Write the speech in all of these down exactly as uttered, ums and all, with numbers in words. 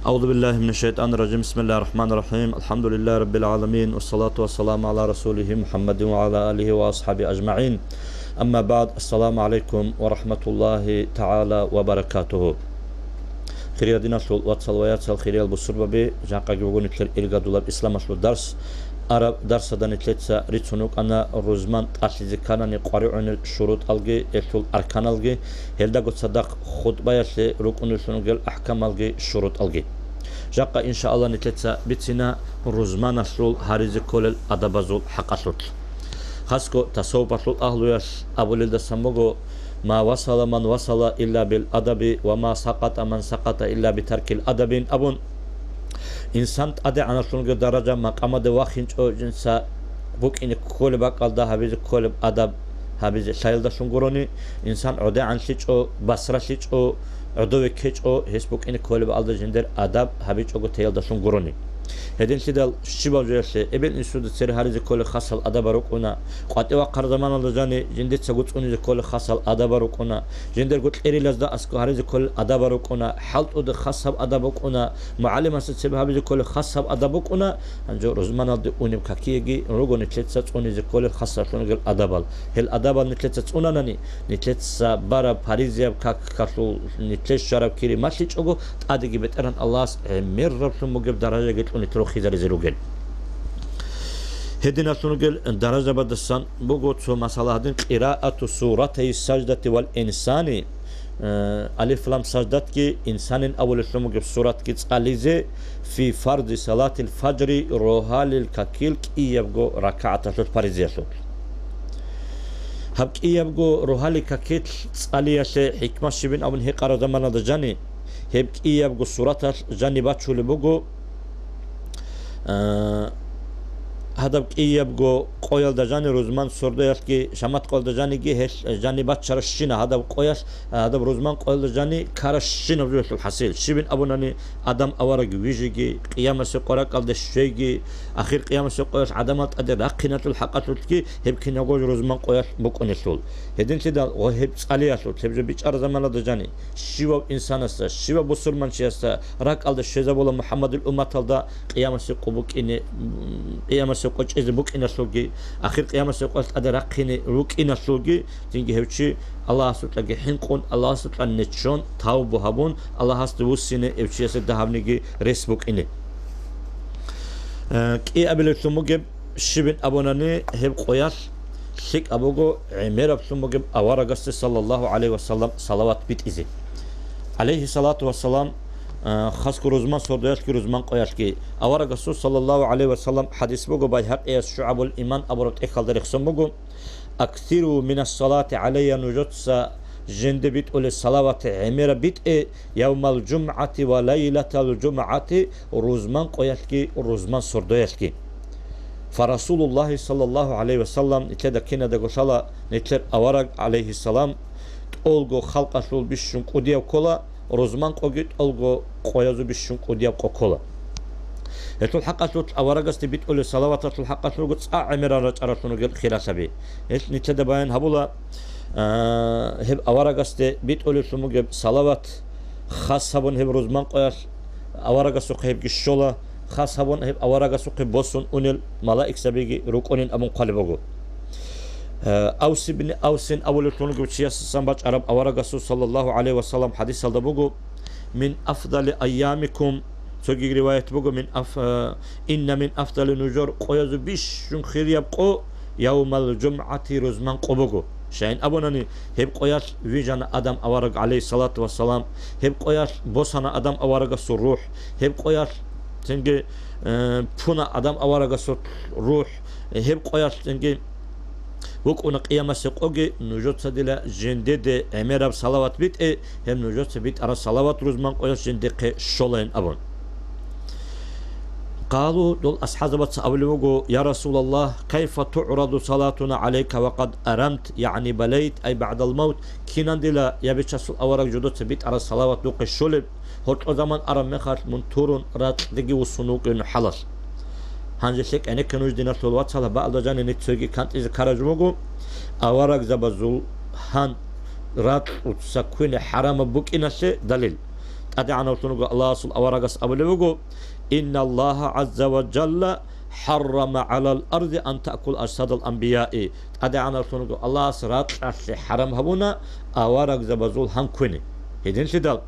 أعوذ بالله من الشيطان الرجيم. بسم الله الرحمن الرحيم. الحمد لله رب العالمين. والصلاة والسلام على رسوله محمد وعلى آله وأصحابه أجمعين. أما بعد. السلام عليكم ورحمة الله تعالى وبركاته. Хириял диналъул вацал ва яцал, хириял бусурбаби, жакъаги буго нилъер иргадулаб исламалъул дарс. Араб дарсада нилъеца рицун вукӀана рузман тӀалъизе кканани къваригӀунел шурутӀалги, гьелъул арканалги, гьелдаго цадахъ хутӀбаялъе рукӀунеллъун ругел ахӀкамалги шурутӀалги. Жакъа, иншааллагь, нилъеца бицина рузманалъул гьаризе кколел адабазул хӀакъалъулъ. Хасго тасаввуфалъул агьлуялъ абулелдасан буго: «Ма васала ман васала илля бил адаби, ва ма сакъата ман сакъата илля би таркил адабин», – абун. Инсан тӀадегӀаналъунги даража-макъамаде вахинчӀо, жинца букӀине кколеб бакӀалда гьабизе кколеб адаб гьабизе лъаялдалъун гурони, инсан гӀодегӀанлъичӀо, басралъичӀо, гӀодове ккечӀо, гьес букӀине кколеб бакӀалда жиндир адаб гьабичӀого теялдалъун гурони. Гьединлъидал щибаб жоялъе эбел-инсуда цере гьаризе кколел хасал адабал рукӀуна, къватӀив вахъараб заманалда жани жиндицаго цӀунизе кколел хасал адабал рукӀуна, жиндирго кьерилазда аскӀо гьаризе кколел адабал рукӀуна, хӀалтӀуда хасаб адаб букӀуна, мугӀалимасда цебе гьабизе кколел хасаб адаб букӀуна, гьанже рузманалде унеб какиеги руго нилъеца цӀунизе кколел хасалъун ругел адабал. Гьел адабал нилъеца цӀунанани, нилъеца бараб паризияб какалъул нилъее щвараб кири малъичӀого, тӀадеги БетӀергьан Аллагьас гӀемерраблъун бугеб даражаги кьун нилъ рохизаризе ругел. Гьединалъун ругел даражабаздасан буго цо масала гьадин: къираату суратайи саждати вал инсани, э, алиф-лам саждатги, инсанин абулеллъун бугеб суратги цӀализе, фи фарзи салатил фажри, рогьалил какил кӀиябго ракагӀаталъулъ, паризиялъулъ. Гьаб кӀиябго рогьалил какил цӀалиялъе хӀикмат щибин абун гьикъараб заманалда жани, гьеб кӀиябго сураталъ жани бачулеб буго, А, гьадаб кӀиябго къоялда жани рузман сордоялъги, шамат къоялда жаниги, гьелъ жани бачараб щинаб гьадаб къоялъ, а, гьадаб рузман къоялда жани караб щинаб жоялъул хӀасил. Щибин абунани, Адам авараг вижиги, къиямасеб къо ракӀалде щвейги, ахир къиямасеб къоялъ гӀадамал тӀаде рахъиналъул хӀакъалъулъги гьеб кинабго рузман къоялъ букӀунелъул. Гьединлъидал гьеб цӀалиялъулъ, гьеб жо бичӀараб заманалда жани, щивав инсанасда, щивав бусурманчиясда ракӀалда щвезабула МухӀаммадил умматалда къиямасеб къо букӀине, къиямасеб къо чӀезе букӀиналъулги, ахир къиямасеб къоялъ тӀаде рахъине рукӀиналъулги, цинги гьев чи Аллагьасукьаги хӀинкъун, Аллагьасукьа неччон, тавбу гьабун, Аллагьасде вуссине гьев чиясе дагьабниги рес букӀине. Э, кӀиабилеллъун бугеб щибин абунани, гьеб къоялъ лъикӀаб буго гӀемераблъун бугеб аварагасде, саллаллагьу гӀалайгьи вассалам, салават битӀизе. ГӀалайгьиссалату вассалам, а, хасго рузман сордоялъги рузман къоялъги. Аварагасул, саллаллагьу гӀалайгьи вассалам, хӀадис буго, Байгьакъияс ШугӀабул Иман абураб тӀехьалда рехсон буго: «Аксиру минас салати гӀалайя», нужеца жинде битӀулеб салават гӀемераб битӀе, «явмал жумгӀати ва лайлатал жумгӀати», рузман къоялъги рузман сордоялъги. Фарасулуллагьи, саллаллагьу гӀалайгьи вассалам, нилъеда кинадаго лъала, нилъер авараг, гӀалайгьиссалам, тӀолго халкъалъул бищун кӀудияв ккола, рузман къоги тӀолго къоязул бищун кӀудияв къо ккола. Гьелъул хӀакъалъулъ аварагасде битӀулеб салаваталъул хӀакъалъулго цӀакъ гӀемерал рачӀараллъун ругел хиралъаби. Гьелъ нилъеда баян гьабула, а, гьеб аварагасде битӀулеблъун бугеб салават, хас гьабун гьеб рузман къоялъ аварагасухъе гьебги щола, хас гьабун гьеб аварагасухъе босун унел малаикзабиги рукӀунин абун хъвалеб буго. Э, Авс ибн Авсин абулеблъун вугев чиясасан бачӀараб аварагасул, саллаллагьу гӀалайгьи вассалам, хӀадисалда буго: «Мин афдали айямикум», цоги риваят буго, мин аф-, э, «Инна мин афдали», нужер къоязул бищун хирияб къо «явмал жумгӀати», рузман къо буго. Щайин абунани, гьеб къоялъ вижана Адам авараг, гӀалайгьиссалату вассалам, гьеб къоялъ босана Адам аварагасул рухӀ, гьеб къоялъ цинги, э, пуна Адам аварагасул рухӀ, гьеб къоялъ цинги вукӀуна къиямасеб къоги, нужеца дила жиндеде гӀемераб салават битӀе, гьеб нужеца битӀараб салават рузман къоялъ жиндехъе щолайин абун. Къалу, дол асхӀабзабаца абулеб буго: «Я Расулаллагь, кайфа тугӀраду салатуна гӀалайка ва къад арамт, ягӀни балайт, ай баъдал мавт, кинан дила, я Бичасул авараг, жудоца битӀараб салават духъе щолеб, гьоркьо заман араб мехалъ мун турун ракьалдеги вуссун вукӀин хӀалалъ?» Гьанже лъикӀ гӀенекке нуж, диналъул вацал, гьаб бакӀалда жанине цоги кантӀизе ккараб жо буго, аварагзабазул гьан ракьуца квене хӀарамаб букӀиналъе далил. ТӀадегӀанавлъун вуго Аллагьасул аварагас абулеб буго: «Инналлагьа гӀазза ва жалла хӀаррама гӀалал арзи ан таъкула ажсадал анбияи». ТӀадегӀанавлъун вуго Аллагьас ракьалъе хӀарам гьабуна аварагзабазул гьан квене. Гьединлъидал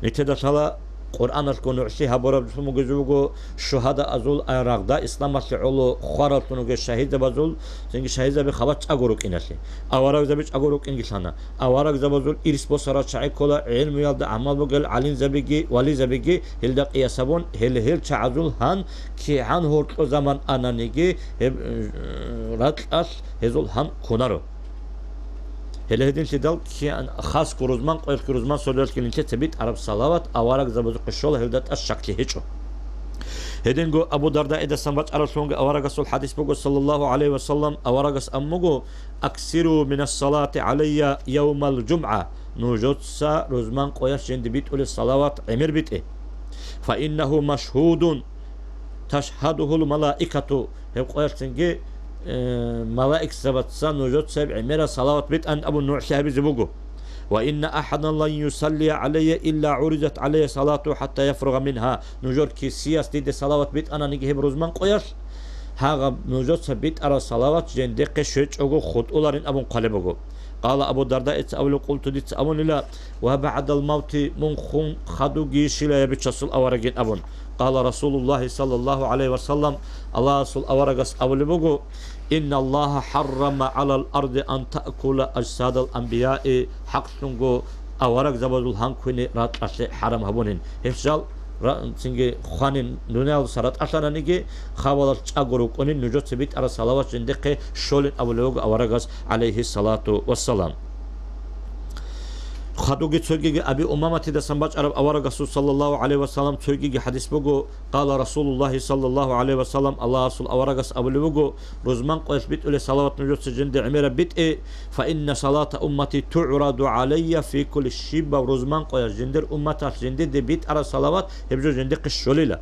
нилъеда лъала Къуръаналъго нугӀлъи гьабураб бугеб жо буго шугьадаазул, а, рагъда исламалъе гӀоло хвараллъун вугев шагьидзабазул, цинги шагьидзаби хабар чӀаго рукӀиналъе. Аварагзаби чӀаго рукӀинги лъана. Аварагзабазул ирс босарал чагӀи ккола, гӀелмуялда гӀамал бугел гӀалимзабиги, вализабиги, гьелда къияс гьабун, гьел, гьел чагӀазул гьан кигӀан гьоркьо заман ананиги, гьеб, э, ракьалъ гьезул гьан кванаро. Гьеле гьединлъидал кигӀан хасго рузман къоялъги рузман соналъги нилъеца битӀараб салават аварагзабазухъе щола, гьелда тӀад щаклъи гьечӀо. Гьединго Абу Дардаидасан бачӀаралъунги аварагасул хадис буго, саллаллагьу гӀалайгьи ва саллам, аварагас абун буго: «Аксиру минас салати гӀалайя явмал жумгӀа», нужеца рузман къоялъ жинде битӀулеб салават гӀемер битӀе. «Фа иннагьу машгьудун ташгьадугьул малаикату», гьеб къоялъцинги, э, малаикзабаца нужеца гьеб гӀемераб салават битӀан абун нугӀлъи гьабизе буго. «Ва инна ахӀадан лан юсаллия гӀалайя илла гӀуризат гӀалайя салатугьу хӀатта яфругъа мингьа», нужер кисияс диде салават битӀананиги гьеб рузман къоялъ, гьагъаб нужеца битӀараб салават жиндехъе щвечӀого хутӀуларин абун хъвалеб буго. Къала Абу Дардаица абулеб, къулту, дица абунила: «Ва багӀдал мавти», мун хун хадуги щилая бичасул аварагин абун. Къала Расулуллагьи саллаллагьу гӀалайгьи ва саллам, Аллагьасул аварагас абулеб буго: «Инналлагьа хӀаррама гӀалал арди ан таъкула ажсадал анбияи», хӀакълъунго аварагзабазул гьан квене ракьалъе хӀарам гьабунин. Гьеб жал ра-, цинги хванин, дуниялалдаса ратӀалъананиги, хабалалъ чӀаго рукӀунин, нужеца битӀараб салават жиндехъе щолин абулеб буго аварагас, гӀалайгьиссалату вассалам. Хадуги цогиги Аби Умаматидасан бачӀараб аварагасул саллаллагьу гӀалайгьи ва саллам цогиги хадис буго, къала Расулуллагьи саллаллагьу гӀалайгьи ва саллам, Аллагьасул аварагас абулеб буго: «Рузман къоялъ битӀулеб салават нужеца жинде гӀемераб битӀе, фа инна салата уммати тугӀраду гӀалайя фи кулли», щибаб рузман къоялъ жиндир умматалъ жиндиде битӀараб салават гьеб жо жиндехъе щолила.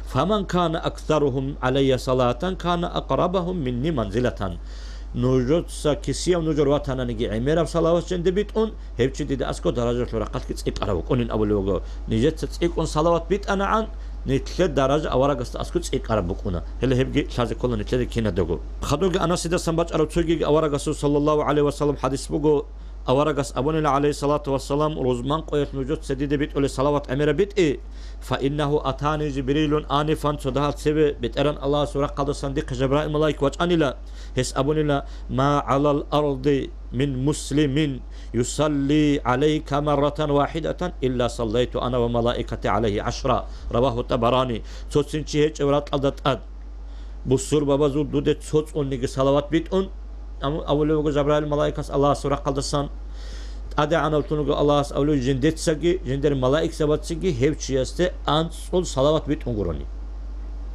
«Фаман кана аксаругьум гӀалайя салатан, кана акърабагьум минни манзилатан». Нужеца кисияв нужер ватананиги гӀемераб салават жинде битӀун, гьев чи дида аскӀоб даражалъул рахъалъги цӀикӀкӀараб букӀунин абулеб буго. Нижеца цӀикӀкӀун салават битӀанагӀан, нилъер даража аварагасда аскӀоб цӀикӀкӀараб букӀуна. Гьеле гьебги лъазе ккола нилъеда киназдаго. Хадуги Анасидасан бачӀараб цогиги аварагасул саллаллагьу гӀалайгьи ва саллам хадис буго, аварагас абунила, гӀалайгьиссалату вассалам: «Рузман къоялъ нужеца диде битӀулеб салават гӀемераб битӀе, фа иннагьу атани Жибрилун анифан», цо дагьал цебе БетӀергьан Аллагьасул рахъалдасан дихъе Жабраил малаик вачӀанила, гьес абунила: «Ма гӀалал арди мин муслимин юсалли гӀалайка марратан вахӀидатан илла саллайту ана ва малаикати гӀалайгьи гӀашра». Равагьу ТӀабарани. Цоцин чи гьечӀев ракьалда тӀад бусурбабазул дуде цоцӀулниги салават битӀун, ам-, абулеб буго Жабраил малаикас Аллагьасул рахъалдасан. ТӀадегӀанавлъун вуго Аллагьас абулеб жиндецаги, жиндир малаикзабацаги гьев чиясде анцӀ цӀул салават битӀун гурони.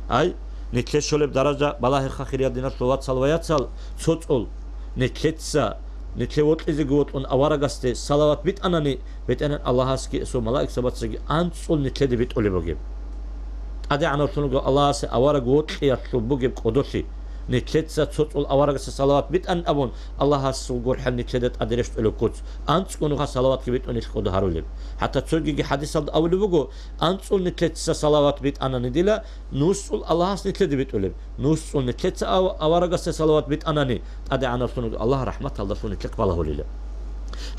Ай, нилъер щолеб даража балагьеха, хириял диналъул вацал ва яцал, цоцӀул, нилъеца, нилъер вокьизеги вокьун аварагасде салават битӀанани, БетӀергьан Аллагьасги гьесул малаикзабацаги анцӀ цӀул нилъеде битӀулеб бугеб. ТӀадегӀанавлъун вуго Аллагьасе авараг вокьиялъул бугеб кӀодолъи, нилъеца цоцӀул аварагасде салават битӀан абун, Аллагьасул гурхӀел нилъеда тӀаде рещтӀулеб куц, анцӀго нуха салаватги битӀун нилъ кӀодо гьарулеб. ХӀатта цогиги хадисалда абулеб буго, анцӀул нилъеца салават битӀанани дила, нусцӀул Аллагьас нилъеде битӀулеб. НусцӀул нилъеца ав-, аварагасде салават битӀанани, ТӀадегӀанавлъун вуго Аллагь рахӀматалдалъун нилъехъ балагьулила.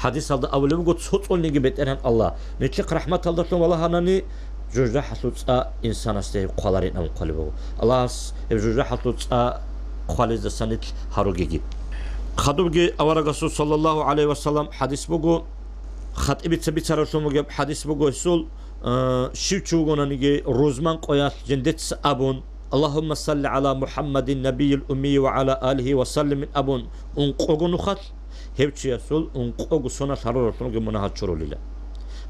ХӀадисалда абулеб буго, цоцӀулниги БетӀергьан Аллагь нилъехъ рахӀматалдалъун валагьанани, жужахӀалъул цӀа инсанасде гьеб хъваларин абун хъвалеб буго. Аллагьас гьеб жужахӀалъул цӀа хъвалездасан нилъ гьаругеги. Хадубги аварагасул саллаллагьу гӀалайгьи ва саллам хадис буго, хатӀибица бицаралъун бугеб хадис буго гьесул, э, щив чи вугонаниги рузман къоялъ жиндец абун, «Аллагьумма салли гӀала МухӀаммадин набийил уммийи ва гӀала алигьи ва саллим» абун, ункъого нухалъ, гьев чиясул ункъого соналъ гьаруралъунги мунагьал чурулила.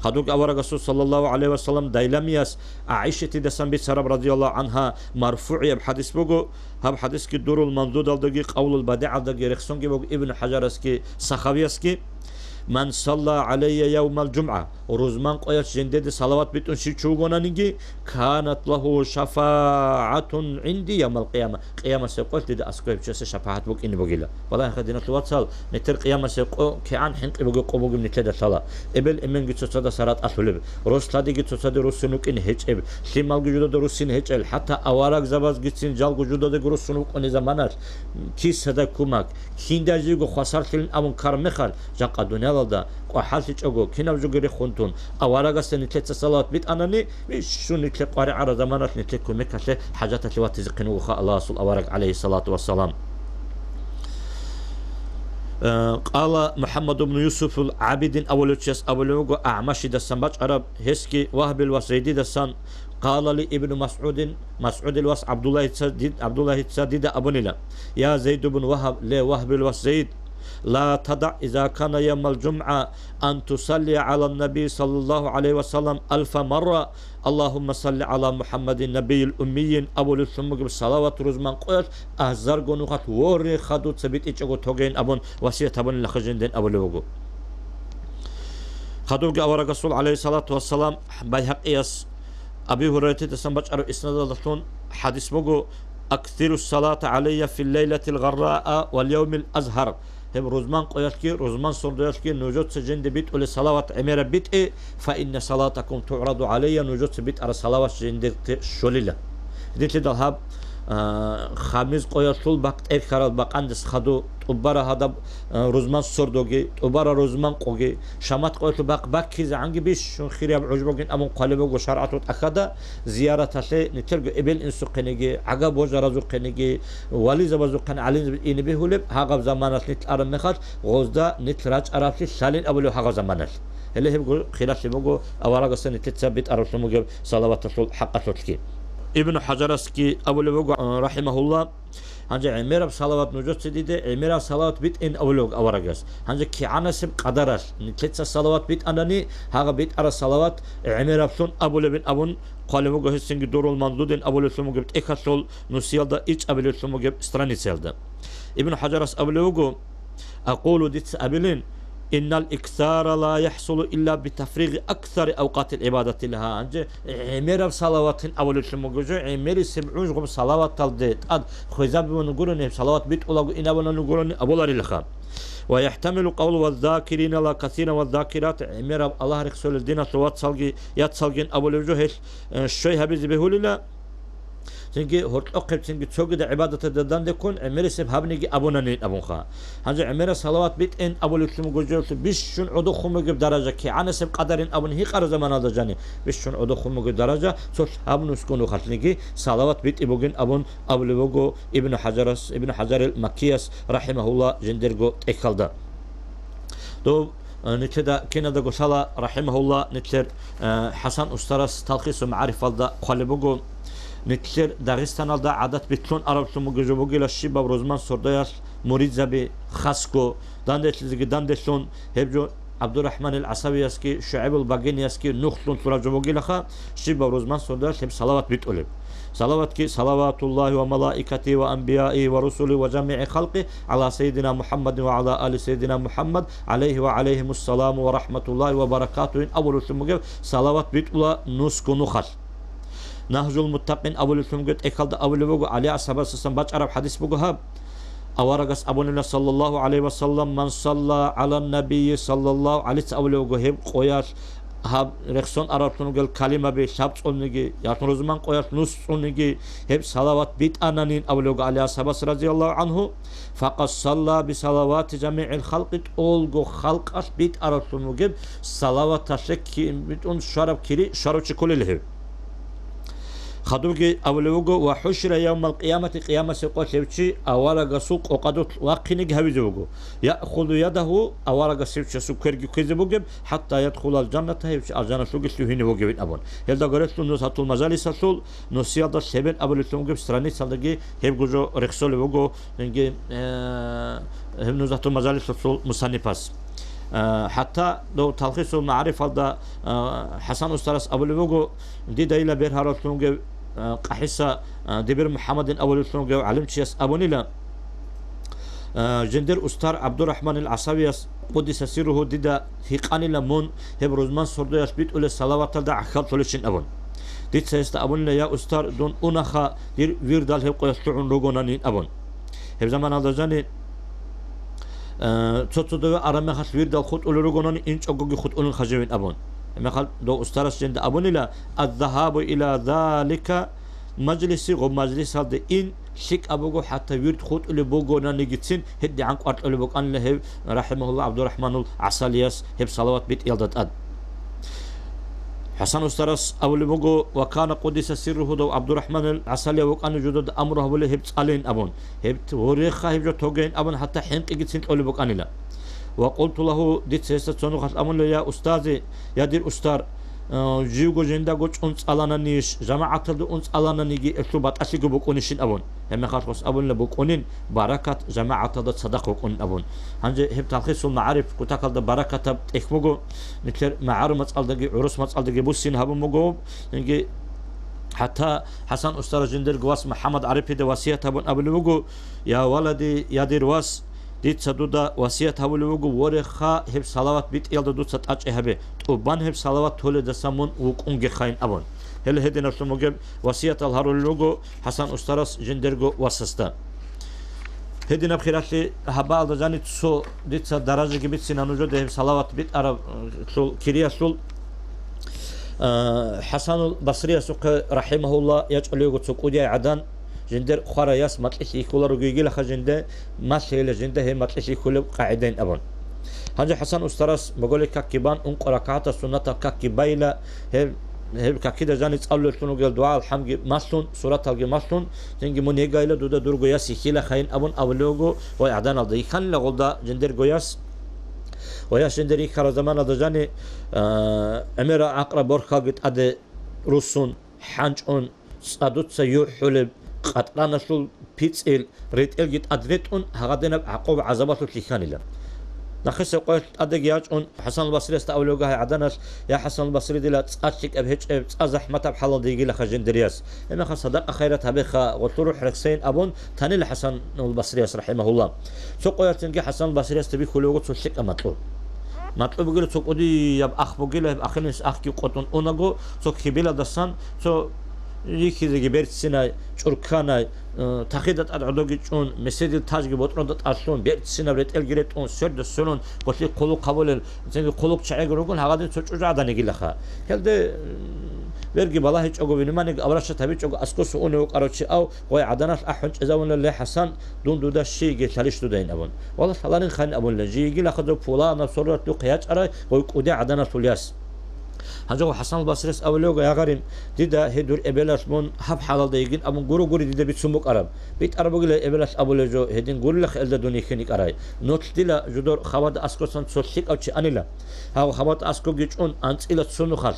Хадубги аварагасул саллаллагьу гӀалайгьи ва саллам дайламияс ГӀаишатидасан бицараб, радияллагьу гӀангьа, марфугӀияб хадис буго, гьаб хадисги Дуррул Мансуралдаги Къавлул БадигӀалдаги рехсонги буго Ибн ХӀажарасги Сахавиясги: «Ман салла гӀалайя явмал жумгӀа», Рузман къоялъ жиндеде салават битӀун щив чи вугонаниги, канат лагьу шафагӀатун гӀинди явмал къияма, къиямасеб къоялъ дида аскӀоб гьев чиясе шапагӀат букӀине бугила. Балагьиха, диналъул вацал, нилъер къиямасеб къо кигӀан хӀинкъи бугеб къо бугеб нилъеда лъала. Эбел-эменги цоцадаса ратӀалъулеб, рос-лъадиги цоцаде руссун вукӀине гьечӀеб, лъималги жидеда руссине гьечӀел, хӀатта аварагзабазгицин жалго жидедаго руссун вукӀунеб заманалъ, кисадай кумак, киндай жиго хвасарлъилин абун ккараб мехалъ, жакъа дуниялалда кӀвахӀаллъичӀого, кинаб жоги рехун тун, аварагасда нилъеца салават битӀанани, бищун нилъе къваригӀараб заманалъ нилъер кумекалъе, хӀажаталъе ватизехъин вугоха Аллагьасул авараг, гӀалайгьиссалату вассалам. Э, къала МухӀаммад ибн Юсуфул ГӀабидин абулев чияс абулев вуго, АгӀмашидасан бачӀараб, гьесги Вагьбил вас Зайдидасан, къала ли Ибну МасгӀудин, МасгӀудил вас ГӀабдуллагьица дид-, ГӀабдуллагьица дида абунила: «Я Зайд ибн Вагьаб, ле, Вагьбил вас Зайд, ла тадаъ, иза кана явмал жумгӀа, ан тусаллия гӀала ннабий саллаллагьу гӀалайгьи ва саллам алфа марра, Аллагьумма салли гӀала МухӀаммадин набийил уммийин», абулевлъун бугеб салават рузман къоялъ азарго нухалъ ворихха дуца битӀичӀого тогейин абун васият гьабунилаха жинден абулев вуго. Хадубги аварагасул, гӀалайгьиссалату вассалам, Байгьакъияс Аби Гьурайратидасан бачӀараб иснадалдалъун хӀадис буго: «Аксиру салата гӀалайя фил лайлатил гъарраа вал явмил азгьар». Гьеб рузман къоялъги, рузман сордоялъги нужеца жинде битӀулеб салават гӀемераб битӀе, «фа инна салатакум тугӀраду гӀалайя», нужеца битӀараб салават жиндирте щолила. Гьединлъидал гьаб, а, хамиз къоялъул бакъ тӀерхьарал бакъандас хадуб тӀубара гьадаб, а, рузман сордоги, тӀубара рузман къоги, шамат къоялъул бакъ баккизегӀанги бищун хирияб гӀуж бугин абун хъвалеб буго шаргӀалъул тӀахьазда, зияраталъе, нилъерго эбел-инсухъениги, гӀага-божаразухъениги, вализабазухъен гӀалимзаби ине бегьулеб, гьагъаб заманалъ нилъ араб мехалъ, гъозда нилъ рачӀараблъи лъалин абулеб гьагъаб заманалъ. Гьеле гьебго хиралъи буго аварагасда нилъеца битӀараблъун бугеб салаваталъул хӀакъалъулъги. Ибну ХӀажарасги абулеб буго, рахӀимагьуллагь, гьанже гӀемераб салават нужеца диде, гӀемераб салават битӀин абулеб буго аварагас. Гьанже кигӀанасеб къадаралъ нилъеца салават битӀанани, гьагъаб битӀараб салават гӀемераблъун абулебин абун хъвалеб буго, гьесинги Дуррул Мансурин абулеблъун бугеб тӀехьалъул нусиялда ичӀабилеблъун бугеб страницаялда. Ибну ХӀажарас абулеб буго, Акъулу, дица абилин, иннал иксара ла яхӀсулу илла битафригъи аксари авкъатил гӀибадати лаха. Гьанже гӀемераб салаватин абулеблъун буго жо, гӀемерисеб гӀуж гъоб салаваталде тӀад хвезабун гурони, гьеб салават битӀулаго инабунани гурони абуларилаха. Ва яхӀтамилу къавлу ваззакирина ла касиран ваззакират, гӀемераб Аллагь рехсолел диналъул вацалги яцалгин абулеб жо гьелъ, э, щвей гьабизе бегьулила. Цинги гьоркьохъеб, цинги цогидал гӀибадаталда дандеккун гӀемерисеб гьабниги абунанин абунха. Гьанже гӀемераб салават битӀин абулеблъун буго жоялъул бищун гӀодохъун бугеб даража, кигӀанасеб къадарин абун гьикъараб заманалда жани, бищун гӀодохъун бугеб даража, цо лъабнусго нухалъниги салават битӀи бугин абун абулеб буго Ибну ХӀажарас, Ибну ХӀажарил Маккияс, рахӀимагьуллагь, жиндирго тӀехьалда. Дов, э, нилъеда киназдаго лъала, рахӀимагьуллагь, нилъер, э, ХӀасан устарас Талхисул магӀарифалда хъвалеб буго, нилъер Дагъистаналда гӀадат битлъун араблъун бугеб жо бугила щибаб рузман сордоялъ муридзаби хасго данделъизеги данделъун, гьеб жо ГӀабдурахӀманил ГӀасавиясги, ШугӀайбул Багиниясги нухлъун лъураб жо бугилаха, щибаб рузман сордоялъ гьеб салават битӀулеб. Салаватги: «Салаватуллагьи ва малаикатигьи ва анбияигьи ва русулигьи ва жамигӀи халкъи гӀала Сайидина МухӀаммадин ва гӀала али Сайидина МухӀаммад, гӀалайгьи ва гӀалайгьимуссаламу ва рахӀматуллагьи ва баракатугьин», абулеблъун бугеб салават битӀула нусго нухалъ. Нагьжул Муттакъин абулеблъун бугеб тӀехьалда абулеб буго, ГӀали асхӀабасдасан бачӀараб хӀадис буго гьаб. Аварагас абунила, саллаллагьу гӀалайгьи ва саллам, «Ман салла гӀалан набийи саллаллагьу», ГӀалица абулеб буго гьеб къоялъ, гьаб рехсон араблъун ругел калимаби лъабцӀулниги, яхун рузман къоялъ нусцӀулниги, гьеб салават битӀананин абулеб буго ГӀали асхӀабас, разияллагьу гӀангьу, «факъад салла бисалавати жамигӀил халкъи», тӀолго халкъалъ битӀараблъун бугеб салаваталъе ки-, битӀун щвараб кири щварав чи кколел гьев. Хадубги абулеб буго: «Ва хӀушира явмал къиямати», къиямасеб къоялъ гьев чи аварагасул къокъадулъ вахъинеги гьавизе вуго. «Яхузу ядагьу», аварагас гьев чиясул кверги кквезе бугеб, «хӀатта ядхулал жанната», гьев чи алжаналъуги лъугьине вугевин абун. Гьелда гурелъул Нузгьатул Мажалисалъул нусиялда лъебен абулеблъун бугеб страницалдаги гьебго жо рехсолеб буго, гьенги, э, гьеб Нузгьатул Мажалисалъул мусаннифас. Э, хӀатта дов Талхисул магӀарифалда, э, ХӀасан устарас абулеб буго, дидайила бергьараллъунги, э, къахӀиса, э, Дибир МухӀаммадин абулеблъунги гӀалимчияс абунила, А, жиндир устар ГӀабдурахӀманил ГӀасавияс, къуддиса сирругьу, дида гьикъанила мун гьеб рузман сордоялъ битӀулел салаваталда гӀахьал толищин абун. Дица гьесда абунила: «Я устар, дун унаха, дир вирдал гьеб къоялъ лъугӀун ругонанин», – абун. Гьеб заманалда жани, а, цо-цо дове араб мехалъ вирдал хутӀулел ругонани, инчӀогоги хутӀулин хаживин абун. Гьеб мехалъ дов устарас жинда абунила: «Аз-загьабу иля залика мажлиси, гъоб мажлисалде ин лъикӀаб буго, хӀатта вирд хутӀулеб бугонанигицин гьедигӀан кӀвар кьолеб букӀанила гьев, рахӀимагьуллагь, ГӀабдурахӀманул ГӀасалияс гьеб салават битӀиялда тӀад». ХӀасан устарас абулеб буго: «Ва кана къуддиса сирругьу, дов ГӀабдурахӀманил ГӀасалияв вукӀана жудада амру гьабулеб гьеб цӀалейин абун, гьеб гьорехъа гьеб жо тогейин абун, хӀатта хӀинкъигицин кьолеб букӀанила». Ва къулту лагьу, дица гьесда цо нухалъ абунила: «Я устази, я дир устар, э, живго жиндаго чӀун цӀалананищ, жамагӀаталда ун цӀалананиги, гьелъул батӀалъиго букӀунищин», – абун. Гьеб мехалъ гъос абунила: «БукӀунин, баракат жамагӀаталда цадахъ букӀунин», – абун. Гьанже гьеб Талхисул магӀариф кутакалда баракатаб тӀехь буго, нилъер магӀару мацӀалдаги гӀурус мацӀалдаги буссин гьабун буго. Инги хӀатта ХӀасан устарас жиндирго вас МухӀаммад ГӀарифида васият гьабун абулеб буго: «Я валади, я дир вас, дица дуда васият гьабулеб буго, вореха, гьеб салават битӀиялда дуца тӀачӀи гьабе, тӀубан гьеб салават толедасан мун вукӀунгехайин», – абун. Гьеле гьединаблъун бугеб васиятал гьарулел руго ХӀасан устарас жиндирго васасда. Гьединаб хиралъи гьабаалда жаниб цо дица даражаги бицина нужеда гьеб салават битӀараблъул кириялъул. А, ХӀасанул Басриясухъе, рахӀимагьуллагь, ячӀулев йиго цо кӀудияй гӀадан, жиндир хварай яс макьилъ йихьуларуго йигилаха жинде, малъигӀила жинда гьеб макьилъ йихьулеб къагӀидаин абун. Гьанже ХӀасан устарас боголил какги бан, ункъо ракагӀатаб суннатал какги байила, гьеб, гьеб какида жаниб цӀалулеллъун ругел дугӀа-алхӀамги малъун, сураталги малъун, цинги мун йигайила дуда дурго яс йихьилахайин абун абулев вуго гъой гӀаданалда. Йихьанила гъолда жиндирго яс. Ва яс жиндир йихьараб заманалда жани, а, гӀемерал гӀакъуба борхьалги тӀаде руссун, хӀанчӀун, цӀадуца юхӀулеб, къатӀраналъул пицӀил, ретӀелги тӀад ретӀун, гьагъадинаб гӀакъуба-гӀазабалъулъ йихьанила. Нахъисеб къоялъ тӀадеги ячӀун, ХӀасанул Басриясда абулев вуго гьай гӀаданалъ: «Я ХӀасанул Басри, дила цӀа лъикӀаб гьечӀеб, цӀа захӀматаб хӀалалда йигилаха жиндир яс. Гьеб мехалъ садакъа-хайрат гьабеха, гъолъул рухӀ рексейин», – абун, танила ХӀасанул Басрияс, рахӀимагьуллагь. Цо къоялъцинги ХӀасанул Басриясда бихьулев вуго цо лъикӀаб макьу. Макьу бугила цо кӀудияб ах бугила, гьеб ахирниса ахги къотӀун унаго, цо кибилалдасан цо рихьизеги берцинай, чӀурканай, э, тахида тӀад гӀодоги чӀун, меседил тажги ботӀрода тӀад лъун, берцинаб ретӀелги ретӀун, сверда сверун, гъолъие хъулухъ гьабулел, цинги хъулухъчагӀиги ругун, гьагадин цо чӀужугӀадан йигилаха. Гьелде, м, берги балагьичӀого, вниманиеги обращать гьабичӀого аскӀоса унев вукӀарав чи ав гъой гӀаданалъ ахӀун чӀезавуна: «Ле, ХӀасан, дун дуда щийги лъалищ дудайин», – абун. «Валлагь, лъаларин хъайин», – абунила. Жийгилаха дов пуланаб сордоялъ духъе ячӀарай гъой кӀудияй гӀаданалъул яс. Гьанже ХӀасанул Басрияс абулев вуго: «Я гъарим, дида гьедур эбелалъ мун гьаб хӀалалда йигин абун гуро-гури дида бицун букӀараб. БитӀараб бугила эбелалъ абулеб жо, гьедин гурилахъе элда дун йихьин йикӀарай. Нолъ дила жудор хабада аскӀосан цо лъикӀав чи анила. Гьав хабада аскӀовги чӀун, анцӀила цо нухалъ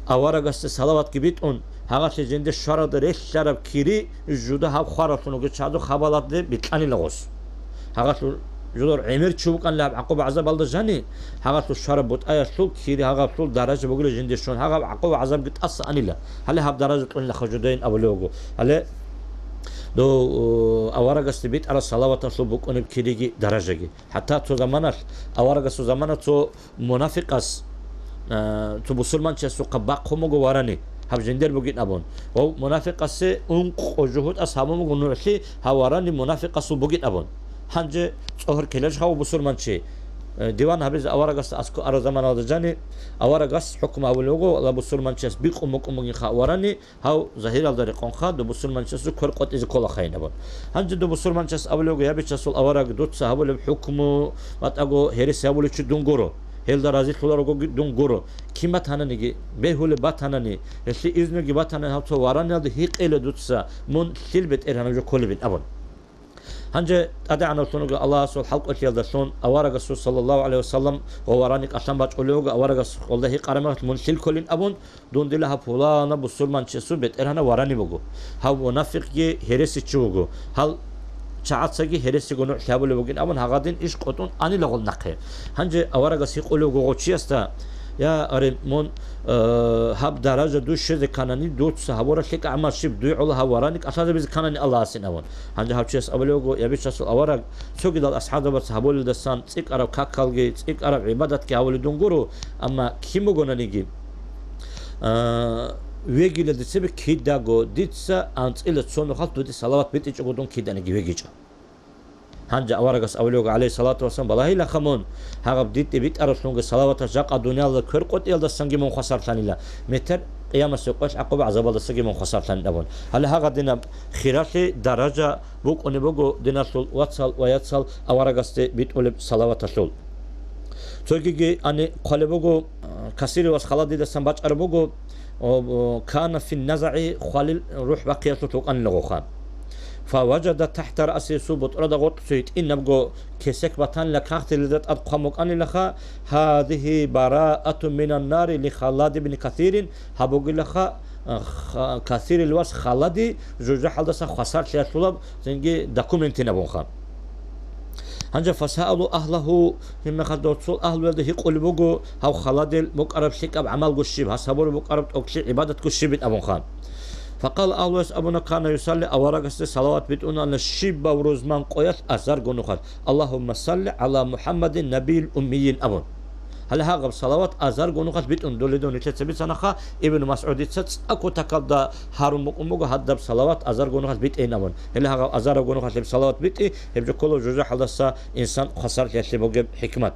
аварагасде салаватги битӀун, гьагъалъе жинде щваралда релълъараб кири жуда гьаб хваралъун вугев чаду хабалалде бикьанила гъос. Гьагъалъул жудор гӀемер чи вукӀанила гьаб гӀакъуба-гӀазабалда жани, гьагъалъул щвараб бутӀаялъул кири гьагъалъул даража бугила жинде щун, гьагъаб гӀакъуба-гӀазабги тӀаса анила. Гьале гьаб даража кьунилаха жудайин», – абулев вуго. Гьале дов, э, аварагасде битӀараб салаваталъул букӀунеб кириги даражаги. ХӀатта цо заманалъ, аварагасул замана цо мунафикъас, а, цо бусурманчиясухъа бахъун буго варани, гьаб жиндир бугин абун. Ва мунафикъасе ункъо жугьутӀас гьабун буго нугӀлъи гьав варани мунафикъасул бугин абун. Гьанже цӀогьор ккеларищ гьав бусурманчи, э, диван гьабизе аварагасда аскӀов араб заманалда жани, аварагас хӀукму гьабулев вуго ва бусурманчияс бикъун букӀун бугинха варани, гьав загьиралда рекъонха, доб бусурманчиясул квер къотӀизе кколахайин абун. Гьанже доб бусурманчияс абулев вуго: «Я бичасул авараг, дуца гьабулеб хӀукму, батӀаго гьереси гьабулев чи дун гуро, гьелда разилъуларого дун гуро. Кин батананиги, бегьулеб батанани, гьелъие изнуги батанани, гьав цо вараниялда гьикъейила дуца, мун лъил бетӀергьанаб жо кколебин», – абун. Гьанже ТӀадегӀанавлъун вуго Аллагьасул хӀалкӀолъиялдалъун, аварагасул, саллаллагьу гӀалайгьи вассалам, ва варани кӀалъан бачӀулев вуго, аварагас гъолда гьикъараб мехалъ мун лъил кколин абун, дун дила гьаб пуланаб бусурманчиясул бетӀергьанав варани буго. Гьав мунафикъги гьересичи вуго. Гьал чагӀацаги гьересиго нугӀлъи гьабулеб бугин абун, гьагъадин иш къотӀун анила гъол нахъе. Гьанже аварагас гьикъулев вуго гъов чиясда: Я, гьаре, мун, э, гьаб даража дуй щвезе кканани, дуца гьабураб лъикӀаб гӀамал щиб дуй гӀоло гьав варани кӀалъазабизе кканани Аллагьасин абун. Гьанже гьав чияс абулеб буго, я бичасул авараг, цогидал асхӀабзабаца гьабулелдасан цӀикӀкӀараб какалги, цӀикӀкӀараб гӀибадатги гьабулеб дун гуро, амма кин бугонаниги, э, вегилалде цебе кидаго дица анцӀила цо нухалъ дуда салават битӀичӀого дун киданиги вегичӀо. Гьанже аварагас абулеб буго, гӀалайгьиссалату вассалам, балагьилаха мун, гьагъаб дитӀе битӀараблъунги салаватас жакъа дуниялалда кверкъотӀиялдасанги мун хвасарлъанила, метер къиямасеб къоялъ гӀакъуба-гӀазабалдасаги мун хвасарлъанин абун. Гьале гьагъадинаб хиралъи даража букӀунеб буго диналъул вацал ва яцал аварагасде битӀулеб салаваталъул. Цогиги ани хъвалеб буго, Касирил вас Халадидасан бачӀараб буго, о, о, кана фин назагӀи, хвалил рухӀ бахъиялъулъ вукӀанилагоха. Фаважада тахта раъсигьи, цо бутӀрада гъоркьцо гьитӀинабго кесек батанила, кагътилида тӀад хъван букӀанилаха, гьадигьи бараатун минан нари ли Халад ибн Касирин, гьаб бугилаха, а, ха-, Касирил вас Халади жужахӀалдаса хвасарлъиялъулаб цинги документин абунха. Гьанже фасаалу агьлагьу, гьебмехалда цо агьлуялда гьикъулеб буго, гьав Халадил букӀараб лъикӀаб гӀамалго щиб, гьас гьабураб букӀараб тӀокӀлъи гӀибадатго щибин абунха. Факъала, агьлуяс абуна, кана юсалли, аварагасде салават битӀунаана щибаб рузман къоялъ азарго нухалъ, Аллагьумма салли гӀала МухӀаммадин набийил уммийин абун. Гьале гьагъаб салават азарго нухалъ битӀун доледун нилъеца бицанаха, Ибн МасгӀудица цӀакъ кутакалда гьарун букӀун буго гьадаб салават азарго нухалъ битӀейин абун. Гьеле гьагъаб азарго нухалъ гьеб салават битӀи, гьеб жо ккола жужахӀалдаса инсан хвасарлъиялъе бугеб хӀикмат.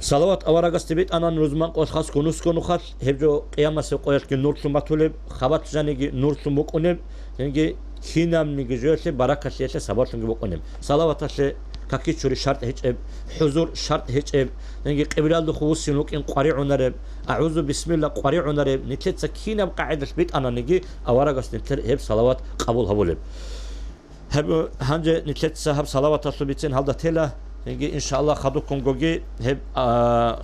Салават аварагасде битӀанан рузман къоялъ хас гунусго нухалъ, гьеб жо къиямасеб къоялъги нурлъун батулеб, хабалъ жаниги нурлъун букӀунеб, цинги кинабниги жоялъе баракалъиялъе сабаблъунги букӀунеб. Салаваталъе какичури шартӀ гьечӀеб, хӀузур шартӀ гьечӀеб, цинги къиблалдухъ вуссин вукӀин къваригӀунареб, агӀузу бисмилла къваригӀунареб, нилъеца кинаб къагӀидалъ битӀананиги, аварагас нилъер гьеб салават къабул гьабулеб. Гьеб, гьанже нилъеца гьаб салаваталъул бицен гьалда тела, цинги, иншааллагь, хадубккунгоги гьеб, а,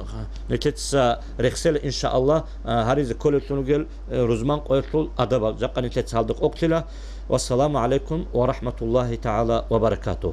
нилъеца рехсела, иншааллагь, а, гьаризе кколеблъун ругел, э, рузман къоялъул адабал. Жакъа нилъеца гьалда къокълъила. Вассаламу гӀалайкум ва рахӀматуллагьи тагӀала ва баракатугь.